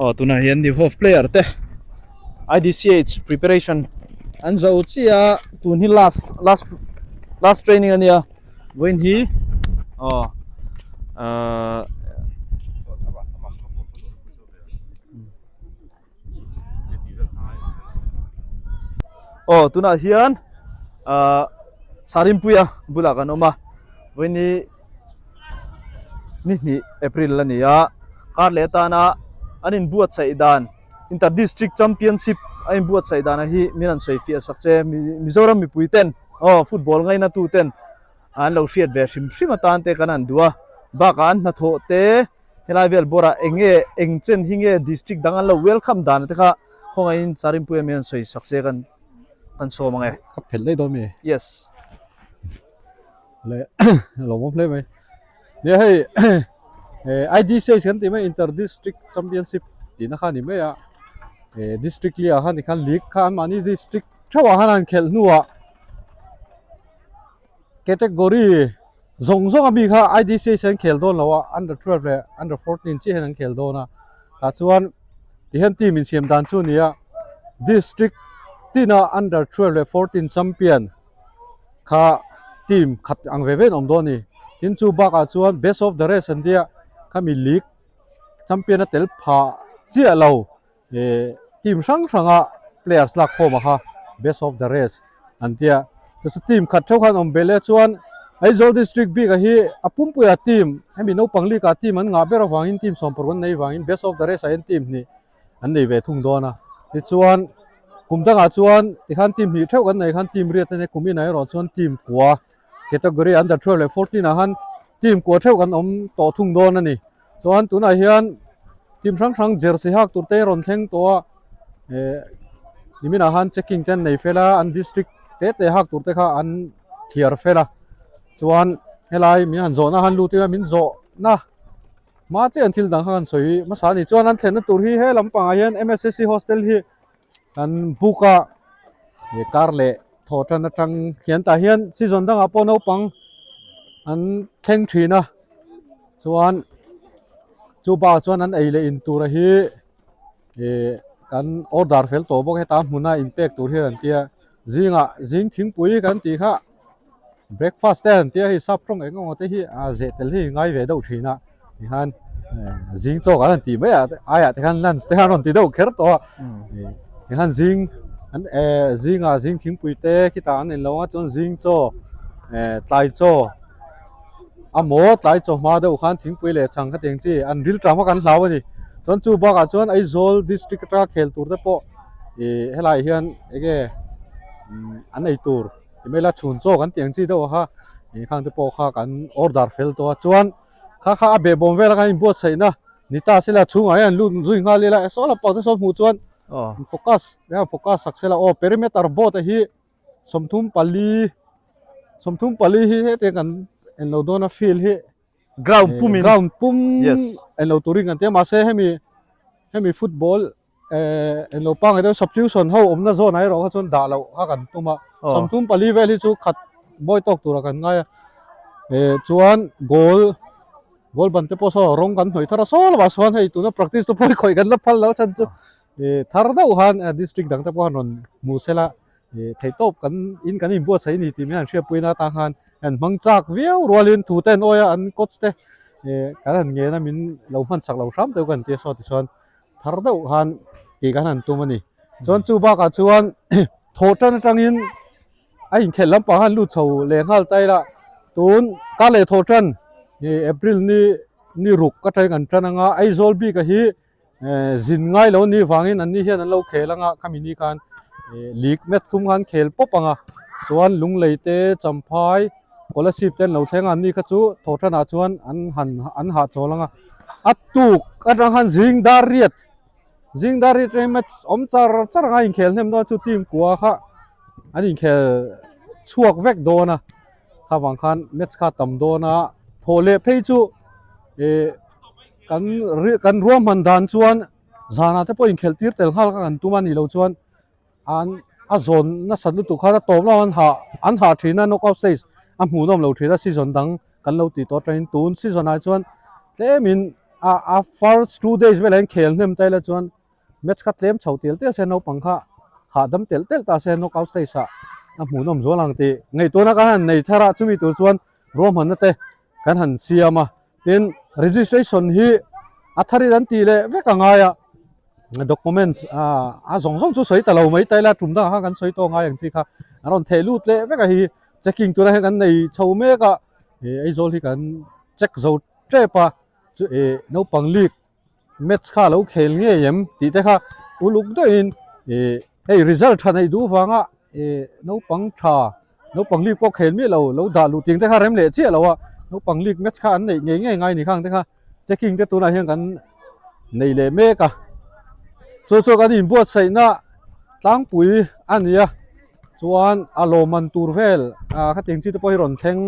Aw tunah hian New Hope player te IDCH preparation an zo chiah a tun hi last last last training a nia vawiin hi aw ahh Aw tunah hian ahh Sarimpuia bulah kan awm a vawiin hi ni hnih April a ni a kar leh atana an inbuatsaih dan Inter District Championship a inbuatsaih dan hi min han sawi fiah sak che Mizoram mipui ten aw football ngaina tu ten an lo hriat ve hrim hrim atan te kan han duh a bakah an hnathawh te. Helai vel bawrah eng nge eng chen hi nge district dang an lo welcome dan te kha khawngaihin Sarimpuia mi an sawi sak se kan kan sawm ang e. Ka phelh daih dawn mi? Yes. Le lawmawm hle mai. Nia hei IDCH kan tih mai Inter District Championship tihna kha a ni mai a. District lia khan tikhan league kha anmahni district theuhah khan an khelh hnuah Category zawng zawng a mi kha IDCH an khel dawn lo a, under 12 leh under 14 chiah hian an khel dawn a, tah chuan tihian team insiam dan chu a ni a, district tina under 12 leh 14 champion kha team khat ang ve ve an awm dawn a ni, tin chu bakah chuan best of the rest an tia khami league champion a tel phah chiah lo. Ehh team hrang hranga players lak khawm a kha best of the rest an tia chu chu team khat theuh khan awm belh e chuan Aizawl district bik ah hi a pumpuia team hemi naupang league ah team an ngah ber avangin team sawmparuk an nei vangin best of the rest ah hian team hnih an nei ve thung dawn a tichuan kum dangah chuan tikhan team hnih theuh kan nei khan team riat a nia kum inah erawh chuan team kua category under 12 leh 14 ah khan team kua theuh kan awm tawh thung dawn a ni. Chuan tunah hian team hrang hrang jersey hak tur te rawn thleng tawh a eh niminah khan checking te an nei fel a an district te te hak tur te kha an thiar fel a chuan helai min han zawhna han lut ila min zawhna hma chiah an thil dang kha kan sawi hmasa a ni chuan an thlenna tur hi he lampangah hian M_S_C hostel hi kan book a he car leh thaw tan atang hian tah hian season dangah pawh naupang an thleng thin a chuan chu bakah chuan an ei leh in tura hi ih kan order fel tawh bawk heta hmuna inpek tur hian an tia zingah zing thingpui kan tih kha breakfast te an tia hei sap tawng eng emaw te hi a zeh tel hi ngai ve deuh thin a tikhan zing chaw kan han tih mai ah aiah te khan lunch te khan rawn ti deuh kher tawh a tikhan zing an eh zingah zing thingpui te khitah an en lo a chuan zing chaw eh tlai chaw a maw tlai chaw hma deuh khan thingpui leh chhang khatiang chi an ril tang vak an hlau a ni chuan chu bakah chuan Aizawl district atanga khel tur te pawh ih helaiah hian enge an ei tur. Email a chhun chaw kan tih ang chi deuh kha ih khang te pawh kha kan order fel tawh a chuan kha kha a behbawm vel a kan inbuatsaihna ni ta sela chhungah hian lut zui nghal ila saw lampang te sawn hmuh chuan focus focus sak sela aw perimeter board a hi 34 34 hi hetiang kan englo dawn a field hi. Ground pum in ground pum englo turin kan ti a mahse hemi hemi football eh englo pangai deuh substitution ho awmna zawn ah erawh kha chuan dah loh kha kan tum a 34 vel hi chu khat mawi tawk turah kan ngai a eh chuan goal goal ban te pawh saw rawng kan hnawih thar a saw lamah sawn hei tuna practice te pawh hi khawih kan la phal lo chhan chu eh thar deuh khan district dang te pawh han rawn hmu sela eh theihtawp kan in kan inbuatsaih a ni tih mai an hriatpuina atang khan an hmang chak viau rualin thu te an awi a an coach te eh kan han ngen a min lo hman chak lo hram deuh kan ti a saw tichuan thar deuh khan tih kan han tum a ni chuan chu bakah chuan thawh tan atangin a inkhelh lampang han lut chho leh nghal ta ila tun ka leh thawh tan ih April ni ni ruk atangin kan tan anga Aizawl bik a hi eh zin ngai lo ni vangin an ni hian an lo khel anga khami ni khan ih league match thum khan khel pawp anga chuan lunglei te champhai Kolasib te an lo thleng a an ni kha chu thawhtanah chuan an han an hahchawl ang a a tuk atang khan zing dar riat zing dar riat atangin match awm char char anga inkhel hnem dawn chu team kua kha an inkhel chhuak vek dawn a kha vang khan match kha a tam dawn a thawh leh phei chu ih kan kan ruahman dan chuan zanah te pawh inkhelh tir tel nghal kha kan tum a nih loh chuan. An a zawn nasat lutuk khan a tawp lamah an hah an hah thin a knockout stage a hmuhnawm lo thin a season dang kan lo tih tawh atangin tun season ah chuan. Tlemin a a first two days velah hian khel hnem ta ila chuan match kha tlem chho tel tel se naupang kha hahdam telh telh ta se knockout stage ah a hmuhnawm zual ang tih ngaihtuahna kan han nei thar a, chumi tur chuan ruahmanna te kan han siam a. Tin, registration hi a tharin an tih leh vek a ngai a, documents a zawng zawng chu sawi ta lo mai ta ila tum dangah khan kan sawi tawh ngai ang chi kha an rawn theh lut leh vek a hi checking tura hian kan nei chho mek a, Aizawl hi kan check zo tep a, chu ih naupang league match kha a lo khel ngei em tih te kha uluk deuhin ih hei result tha neih duh vanga ih naupang tha naupang league pawh khel miah lo lo dah luh ting te kha rem leh chiah lo a naupang league match kha an neih ngei ngei ngai ni khang te kha checking te tunah hian kan nei leh mek a chu chu kan inbuatsaihna tlangpui a ni a chuan a lawmman tur vel ah khatiang chi te pawh hi rawn thleng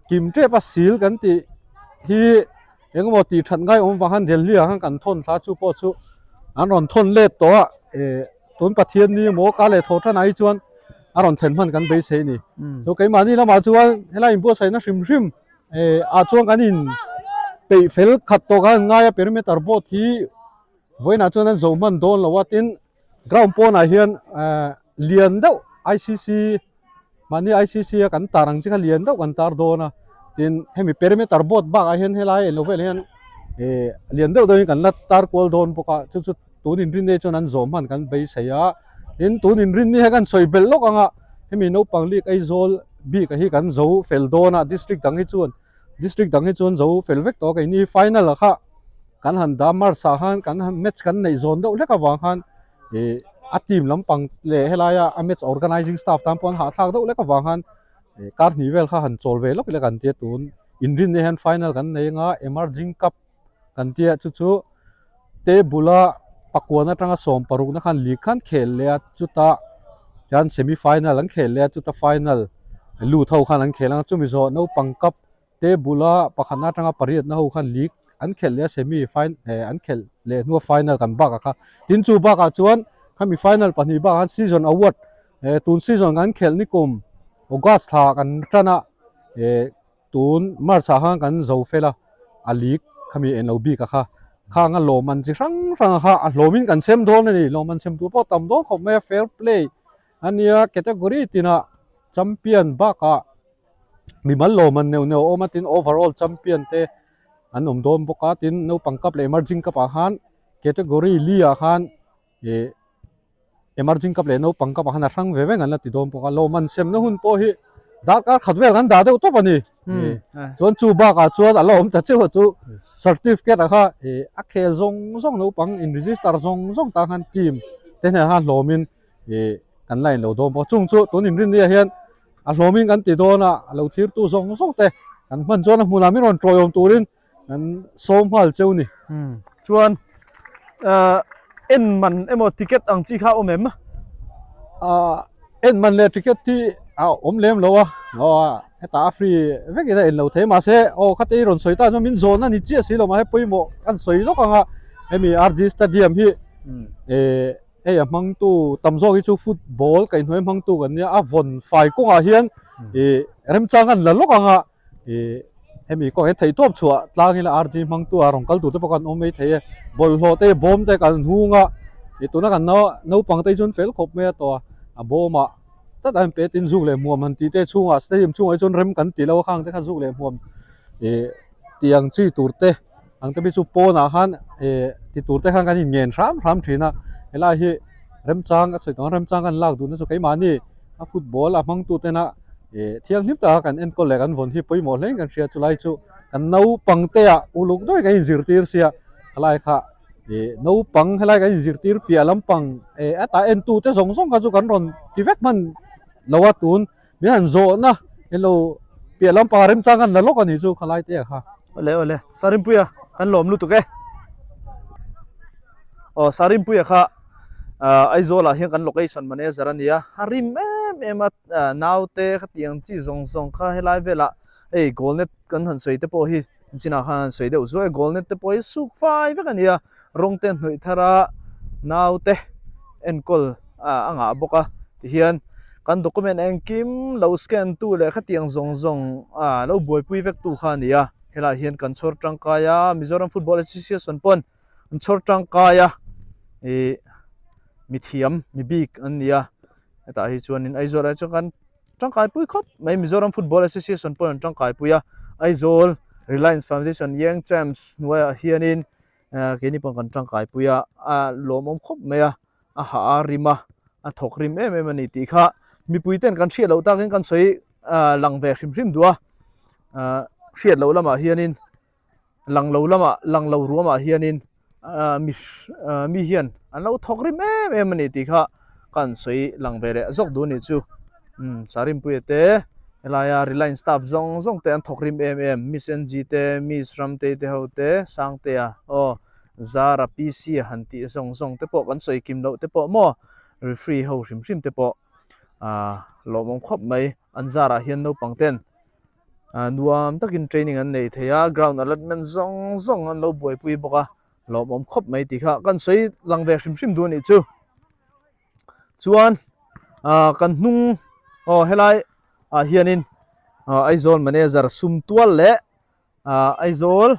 kim tep a sil kan tih hi. Engemaw tih that ngai awm vang khan Delhi ah khan kan thawn thla chu pawh chu an rawn thawn let tawh a, eh tun Pathian ni emaw ka leh thaw tan ah hi chuan a rawn thlen hman kan beisei a ni. Chu keimahni lamah chuan helai inbuatsaihna hrim hrim eh ah chuan kan in peih fel khat tawh khan an ngai a perimeter board hi vawiinah chuan an zo hman dawn lo a tin ground pawnah hian eh lian deuh I_C_C Mahni ICC a kan tar ang chi kha lian deuh kan tar dawn a, tin hemi perimeter board bakah hian helai eng lo velah hian eh lian deuh deuhin kan la tar kual dawn bawk a, chu chu tun inrinni chuan an zawh hman kan beisei a, tin tun inrinni hi kan sawi belh lawk ang a, hemi naupang league Aizawl bik ah hi kan zo fel dawn a, district dang hi chuan district dang hi chuan zo fel vek tawh a, keini final ah kha kan han dah March ah khan kan han match kan neih zawn deuh hlek avang khan. Ih a team lampang leh helaia a match organising staff tan pawh an hahthlak deuh lek avang khan ih kar hnih vel kha han chawl ve lawk ila kan tia tun inrinni hian final kan nei anga emerging cup kan tia chu chu table a pakuan atanga sawm paruk na khan league khan khel leh a chutah chuan semi final an khel leh a chuta final lut ho khan an khel anga chumi zawh naupang cup Table a pakhatna atanga pariatna ho khan league an khelh leh a semi final eh an khelh leh hnua final kan bakah kha tin chu bakah chuan khami final pahnih bakah khan season award eh tun season kan khelh ni kum August thla kan tan a eh tun March ah khan kan zo fel a a league khami englo bik a kha khang a lawmman chi hrang hrang a kha a hlawmin kan sem dawn a ni lawmman sem tur pawh tam dawn khawp mai a fair play ania category tinah champion bakah. mimal lawm an neuh neuh a awm a tin overall champion te an awm dawn bawk a tin naupang cup leh emerging cup ah khan category li ah khan ih emerging cup leh naupang cup ah khan a hrang ve veng an la ti dawn bawk a lawm an semna hun pawh hi darkar khat vel kan dah deuh tawp a ni chuan chu bakah chuan a la awm ta cheuh a chu certificate ah kha ih a khel zawng zawng naupang in register zawng zawng tan khan team te hnenah khan hlawmin ih kan la inlo dawn bawk a chung chu tun inrinni ah hian. A hlawmin kan ti dawn a, a lo thirtu zawng zawng te kan hman chuan a hmunah min rawn tawiawm turin kan sawm nghal cheu ni. Chuan en man emaw ticket ang chi kha a awm em? En man leh ticket hi a awm lem lo a, hetah a free vek in a en lo thei mahse aw khate i rawn sawi ta chuan min zawn a ni chiah si lo mahse pawimawh kan sawi lawk ang a, hemi RG Stadium hi Hei a hmangtu tam zawk hi chu football kaihhnuai hmangtu kan nia a vawn fai kawngah hian ih remchang an la lawk ang a ih hemi kawngah hian theihtawp chhuah tlang ila RG hmangtu a rawn kal tur te pawh kan awm mai thei e bawlhhlawh te bawm te kan hung a ih tuna kan naupang te hi chuan fel khawp mai a tawh a a bawmah tlat a in pe tin zuk leh hmuam han tih te chhungah stadium chhungah hi chuan rem kan ti lo a khang te kha zuk leh hmuam ih tiang chi tur te. Ang te chu pawnah khan eh ti tur te khan kan in ngen hram hram thin a helai hi remchang a sawi tawh ang remchang kan lak duhna chu keimahni a football a hmang tu tena eh thianghlim taka kan enkawl leh kan vawn hi pawimawh hle in kan hria chulai chu kan naupang te ah uluk deuhin kan inzirtir sia helai kha eh naupang helai kan inzirtir piah lampang eh a tah en tu te zawng zawng kha chu kan rawn ti vek hman lo a tun. Min han zawhna ilo piah lampang remchang kan la lawk a nih chu khalai te kha. Awle awle Sarimpuia kan lawm lutuk e. Aw Sarimpuia kha Aizawl ah hian kan location manager a nia a rim em em a naute khatiang chi zawng zawng kha helai velah hei goal net kan han sawi te pawh hi An chinah khan an sawi deuh zuai a, goal net te pawh hi suk fai vek a ni a, rawng te hnawih thar a, naute enkawl a ngah bawk a, tihian kan document engkim lo scan tu leh khatiang zawng zawng lo buaipui vek tu kha a ni a. Helaiah hian kan chhawr tangkai a, Mizoram Football Association pawn an chhawr tangkai a, ih mithiam mi bik an ni a, hetah hi chuanin Aizawl ah chuan kan tangkai pui khawp mai Mizoram Football Association pawn an tangkai pui a, Aizawl Reliance Foundation Young Champs hnuaiah hianin keini pawh kan tangkai pui a, a lawmawm khawp mai a, a hah a rim a, a thawk rim em em a ni tih kha mipui ten kan hriat loh takin kan sawi lang ve hrim hrim duh a, hriat loh lamah hianin lang lo lamah lang lo ruamah hianin mi mi hian an lo thawk rim em em a ni tih kha kan sawi lang ve leh zawk duh a nih chu umm Sarinpuia te helaia Reliance staff zawng zawng te an thawk rim em em Miss NG te Miss Ramtei te ho te Sangtea aw Zara PC han tih zawng zawng te pawh kan sawi kim loh te pawh maw referee ho hrim hrim te pawh ah lawmawm khawp mai an zarah hian naupang ten ah nuam takin training an nei thei a ground allotment zawng zawng an lo buaipui bawk a lawmawm khawp mai tih kha kan sawi lang ve hrim hrim duh a nih chu chuan ah kan hnung aw helai ah hianin ah Aizawl manager Sumtual leh ah Aizawl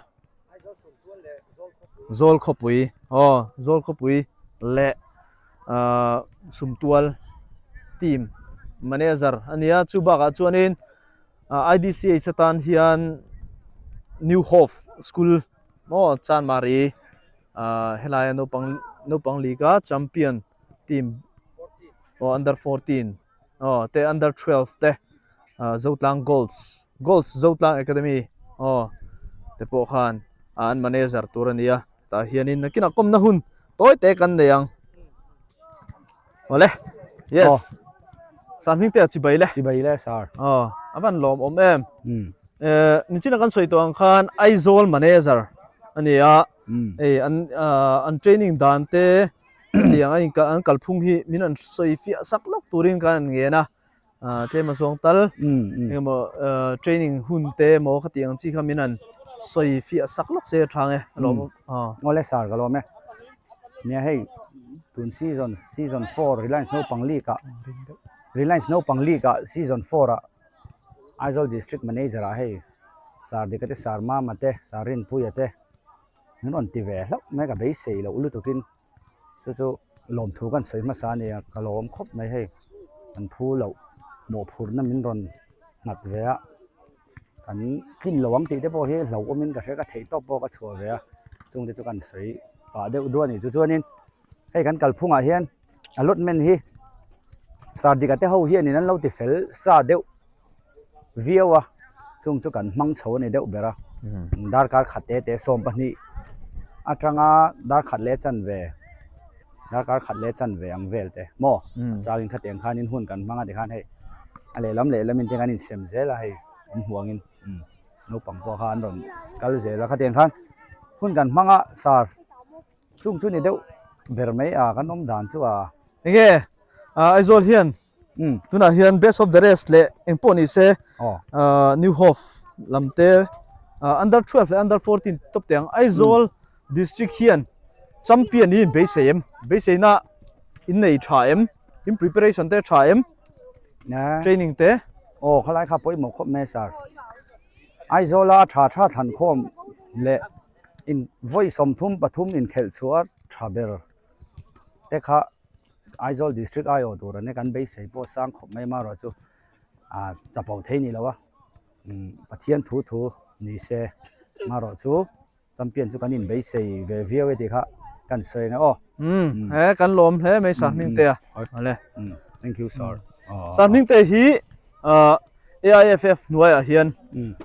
Zawl khawpui aw Zawl khawpui leh ah Sumtual team manager a nia chu bakah chuanin ah I_D_C_H atan hian New Hope school maw Chanmari ah helaia naupang naupang league a champion team aw under 14 aw te under 12 te ah Zotlang Golds Golds Zotlang Academy aw te pawh khan ah an manager tur a ni a tah hianin nakinah kawmna hun tawi te kan nei ang awle yes Sanghming te a chibai le chibai le sir aw a van lawm awm em eh nichina kan sawi tawh ang khan Aizawl manager a ni a hei an ah an training dan te Hetiang a inkal an kalphung hi min rawn sawi fiah sak lawk turin khan an ngen a, ah tlem a zawng tal engemaw ah training hun te emaw khati ang chi kha min rawn sawi fiah sak lawk se a tha nge a lawm aw. Awle sir ka lawm e. Nia hei tun season season 4 Reliance naupang league ah Reliance naupang league ah season 4 ah Aizawl district manager ah hei Sir Dika te Sir Mama te Sir Rinpuia te min rawn ti ve hlauh mai ka beisei loh lutukin chu chu lawmthu kan sawi hmasa a ni a ka lawm khawp mai hei kan phu loh mawhphurhna min rawn nghat ve a kan tlin lo ang tih te pawh hi hlauhawmin ka hria ka theih tawp pawh ka chhuah ve a chung te chu kan sawi pah deuh duah a ni chu chuanin hei kan kalphungah hian allotment hi sardika te ho hianin an lo ti fel sa deuh viau a chung chu kan hmang chho a ni deuh ber a darkar khat te te 12 atanga dar khat leh chanve darkar khat leh chanve ang vel te maw changin khatiang khanin hun kan hmang a tikhan hei a lehlam lehlamin te khan insem zel a hei an hmuh angin naupang pawh kha an rawn kal zel a khatiang khan hun kan hmang a sar chung chu ni deuh ber mai a kan awm dan chu a enge Aizawl hian Tunah hian best of the rest leh eng pawh ni se New Hope lam te under 12 leh under 14 top te ang Aizawl district hian champion hi in beisei em beiseina in nei tha em in preparation te tha em training te aw khalai kha pawimawh khawp mai sir Aizawl a tha tha thlan khawm leh in vawi 33 inkhelh chhuah tha ber te kha Aizawl District aiawh tur an kan beisei pawh sang khawp mai marawh chu ah chapo thei ni lo a umm Pathian thu thu ni se marawh chu champion chu kan in beisei ve viau e tih kha kan sawi ang e aw. Umm he kan lawm hle mai Sahming te a awle. Thank you sir. Sahming te hi ah AIFF hnuaiah hian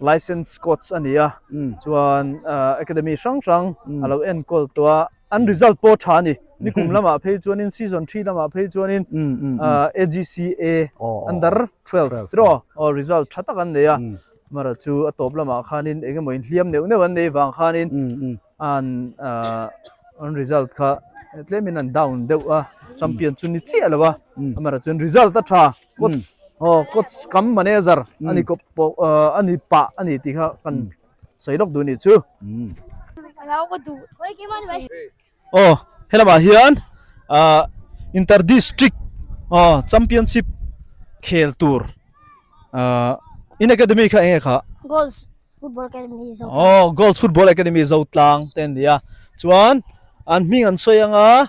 license coach a ni a chuan academy hrang hrang a lo enkawl tawh a. An result pawh tha a ni. Nikum lamah phei chuanin season 3 lamah phei chuanin AGCA under 12 tiraw aw result tha tak an nei a. Mara chu a tawp lamah khanin eng emaw inhliam neuh neuh an nei vang khanin an an result kha tlemin an down deuh a. Champion chu ni chiah lo a. Mara chuan result a tha. Coach aw coach kam manager a ni kawp pawh a ni pah a ni tih kha kan sawi lawk duh ni chu. Aw helamah hian ah inter district aw championship khel tur ah in academy kha eng nge kha? Goals. Football Academy Zotlang. Oh, Goals Football Academy Zotlang te an ni a. Chuan an hming an sawi anga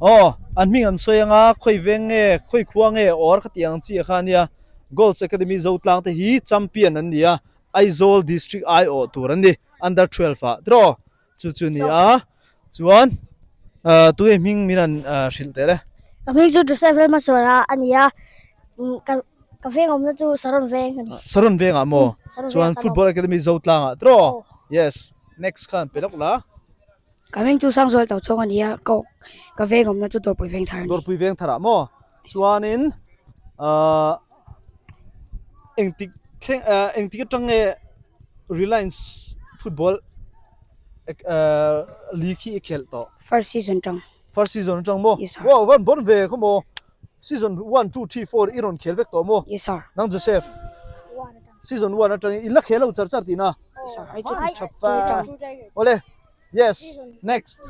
oh an hming an sawi anga khawi veng nge khawi khua nge or kha tih ang chi kha a nia. Goals Academy Zotlang te hi champion an ni a. Aizawl District aiawh tur an ni under 12 ah tiraw. Chu chu ni a chuan tunge hming min han hrilh teh le. Ka hming chu Joseph Lalhmasuala a ni a, ka veng awmna chu Saron veng a ni. Saron vengah maw? Chuan Football Academy Zotlang ah tiraw? Yes, next khan pe lawk la. Ka hming chu Sangzual Tochhawng a ni a, ka veng awmna chu Dawrpui Vengthar a ni. Dawrpui Vengthar ah maw? Chuanin engtik thleng engtik atang nge Reliance football league hi i khelh tawh? First season tang. First season atang maw? Yes sir. Wow van bon ve khaw maw? Season 1 2 3 4 i rawn khel vek tawh maw? Yes sir. Nang Joseph? Season 1 atang in la khel lo char char tihna? Yes sir. Ai chu Van tha fa. Awle. Yes. Next.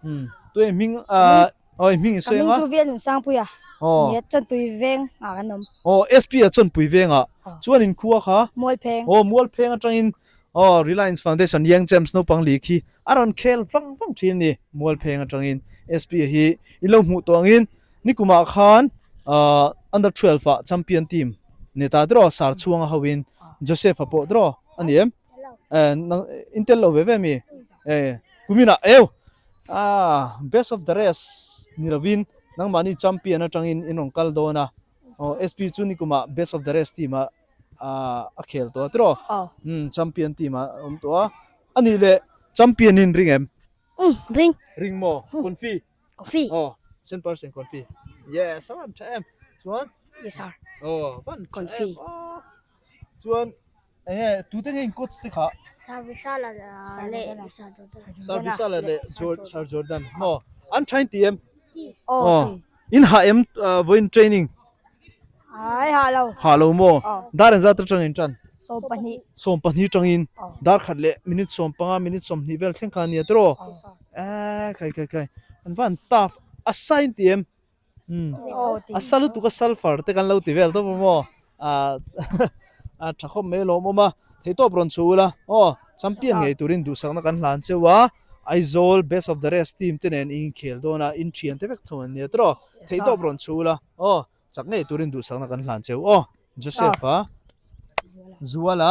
Hmm. Tuai hming ah Oi hming i sawi anga. Ka hming chu Vial Nunsangpui a. Nia Chawnpui veng ah kan awm. Aw SP a Chawnpui veng ah. Chuan in khua kha. Mualpheng. Aw Mualpheng atangin aw Reliance Foundation Young Champs naupang li khi a rawn khel vang vang thin a ni. Mualpheng atangin SP a hi in lo hmuh tawh angin nikumah khan under 12 ah champion team ni ta tiraw Sarchhuanga ho in Joseph a pawh tiraw a ni em? In tel lo ve ve mi? Kuminah eu! Ah, best of the rest ni lovin nangmahni champion atangin in rawn kal dawn a. Aw, SP chu nikumah best of the rest team ah a khel tawh a tiraw? Aw. Hmm, champion team ah a awm tawh a. A nih leh champion in ring em? Um, ring. Ring maw? Confi. Confi. Aw, 100% confi. Yes, a van tha em. Chuan? Yes sir. Aw, van tha em. Confi. Chuan enge tute nge in coach te kha? Sir Vishala leh Sir Jordan. Sir Vishala leh Sir Jordan maw? An tha in ti em? Aw. In hah em vawiin training? Ai hah lo. Hah lo maw? Dar engzat atang in tan? 12. 12 tangin dar khat leh minute 15 minute 20 vel thleng kha a nia tiraw? Eh kai kai kai an va han tough a sa in ti em? A sa lutuk a sulphur te kan lo ti vel tawp a maw ah a tha khawp mai alawm awm a theihtawp rawn chhuh ula aw champion ngei turin duhsakna kan hlan cheu a Aizawl best of the rest team te nen in inkhel dawn a in thian te vek tho an nia tawh theihtawp rawn chhuh ula aw chak ngei turin duhsakna kan hlan cheu aw Joseph a Zuala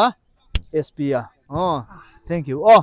SP a aw thank you aw.